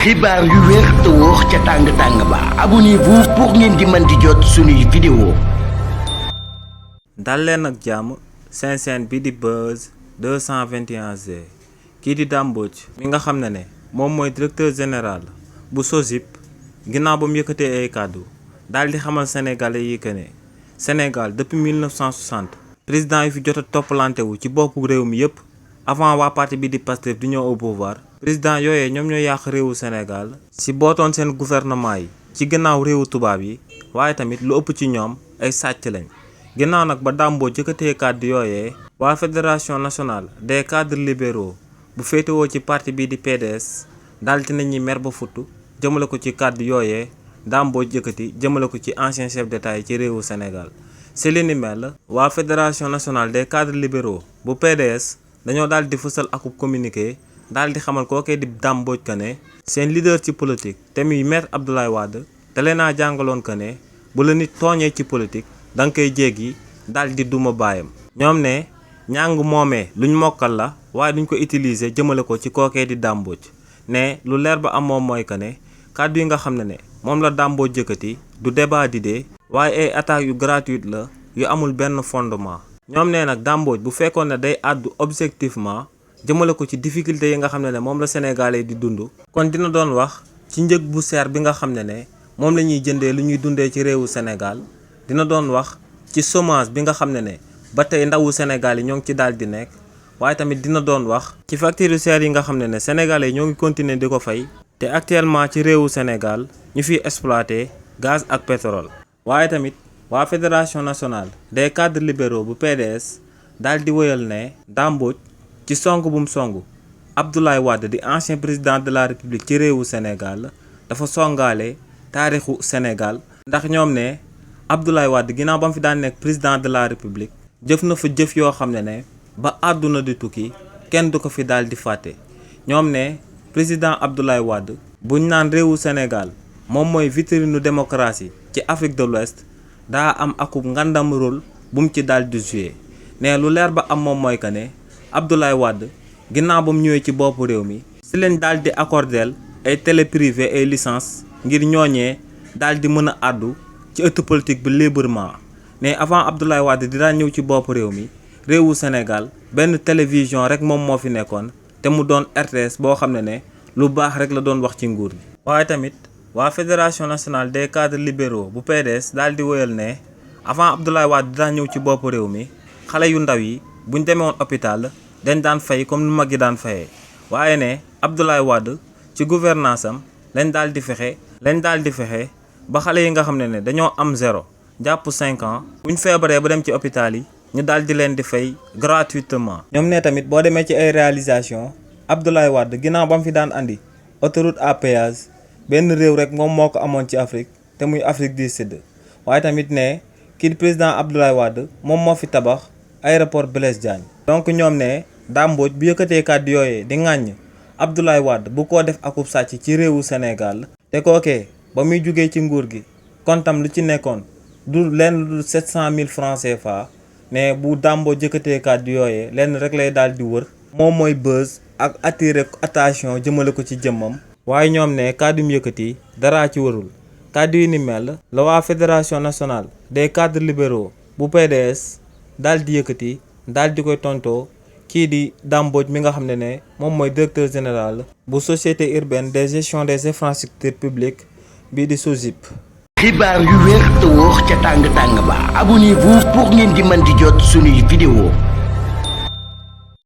xibaar yu wér te wóor ca tàng-tàng ba abonnez-vous pour ngeen di mën di jot suñuy vidéo. dal leen ak jàmm seen chaîne bi di Buzz 221G kii di Dame Mbodj mi nga xam ne moom mooy directeur général bu SOGIP ginnaaw ba mu yëkkatee ay kàddu daal di xamal sénégalais yi que ne Sénégal depuis 1960 président yi fi jot a toppalante wu ci boppu réew mi yëpp avant waa parti bi di Pastef di ñëw au pouvoir président yooyee ñoom ñoo yàq réewu Sénégal si bootoon seen gouvernement yi ci gannaaw réewu tubaab yi waaye tamit lu ëpp ci ñoom ay sàcc lañ. ginnaaw nag ba Dame Mbodj jëkkatee kàddu yooyee waa fédération nationale des cadres libéraux bu féetewoo ci parti bii di PDS daal di nañuy mer ba futtu jëmale ko ci kàddu yooyee Dame Mbodj jëkkati jëmale ko ci ancien chef d'État yi ci réewu Sénégal. si li ni mel waa fédération nationale des cadres libéraux bu PDS dañoo daal di fësal akub communiqué daal di xamal kookee di Dame Mbodj que ne seen leader ci politique te muy maître Abdoulaye Wade te leen a jàngaloon que ne bu la nit tooñee ci politique da nga koy jéggi daal di duma baayam. ñoom ne ñàng moomee luñ mokkal la waaye duñ ko utiliser jëmale ko ci kookee di Dame Mbodj ne lu leer ba am moom mooy que ne kàddu yi nga xam ne moom la Dame Mbodj jëkkati du débat d'idées waaye ay attaques yu gratuite la yu amul benn fondement. ñoom ne nag Dame Mbodj bu fekkoon ne day àddu objectivement jëmale ko ci difficulté yi nga xam ne moom la sénégalais di dund kon dina doon wax ci njëg bu seer bi nga xam ne moom la ñuy jëndee lu ñuy dundee ci réewu Sénégal. dina doon wax ci chômage bi nga xam ne ba tey ndawu Sénégal yi ñoo ngi ci daal di nekk waaye tamit dina doon wax ci facture seer yi nga xam ne sénégalais yi ñoo ngi continuer di ko fay te actuellement ci réewu Sénégal ñu fiy exploité gaz ak pétrole. waaye tamit waa fédération nationale des cadres libéraux bu PDS daal di wëyal ne Dame Mbodj ci song bu mu song Abdoulaye Wade di ancien président de la république ci réewu Sénégal dafa songaale taarixu Sénégal ndax ñoom ne Abdoulaye Wade ginnaaw ba mu fi daan nekk président de la république jëf na fa jëf yoo xam ne ba àdduna di tukki kenn du ko fi daal di fàtte. ñoom ne président Abdoulaye Wade buñ naan réewu Sénégal moom mooy vitrine démocratie ci Afrique de l'Ouest daa am akub ngandam rôle bu mu ci daal di joué ne lu leer ba am moom mooy que ne Abdoulaye Wade ginnaaw ba mu ñëwee ci boppu réew mi si leen daal di accordeel ay télé privé ay licence ngir ñooñee daal di mën a àddu ci ëtt politique bi librement. ne avant Abdoulaye Wade di daan ñëw ci bopp réew mi réewu Sénégal benn télévision rek moom moo fi nekkoon te mu doon RTS boo xam ne lu baax rek la doon wax ci nguur gi. waaye tamit waa fédération nationale des cadres libéraux bu PDS daal di wëyal ne avant Abdoulaye Wade di daan ñëw ci bopp réew mi xale yu ndaw yi buñ demewoon hôpital dañ daan fay comme nu mag yi daan fayee waaye ne Abdoulaye Wade ci gouvernance am lañ daal di fexe ba xale yi nga xam ne dañoo am 0 jàpp 5 ans buñ feebaree ba dem ci hôpital yi ñu daal di leen di fay gratuitement. ñoom ne tamit boo demee ci ay réalisation Abdoulaye Wade ginnaaw ba mu fi daan andi autoroute à péage benn réew rek moom moo ko amoon ci Afrique te muy Afrique du Sud. waaye tamit ne kii président Abdoulaye Wade moom moo fi tabax aéroport Blaise Diagne. donc ñoom ne Dame Mbodj bu yëkkatee kàddu yooyee di ŋàññ Abdoulaye Wade bu ko def akub sàcc ci réewu Sénégal te kookee ba muy jugee ci nguur gi kontam lu ci nekkoon du lenn lu 700 000 francs CFA mais bu Dame Mbodj jëkkatee kàddu yooyee lenn rek lay daal di wër moom mooy buzz ak attirer attention jëmale ko ci jëmmam. waaye ñoom ne kàddu mu yëkkati daraa ci wërul kàddu yi ni mel la waa fédération nationale des cadres libéraux bu PDS daal di yëkkati daal di koy tontoo kii di Dame Mbodj mi nga xam ne moom mooy directeur général bu société urbaine de gestion des infrastructures publiques bii di SOGIP. xibaar yu wér te wóor ca tàng-tàng ba abonnez-vous pour ngeen di mën di jot suñuy vidéo.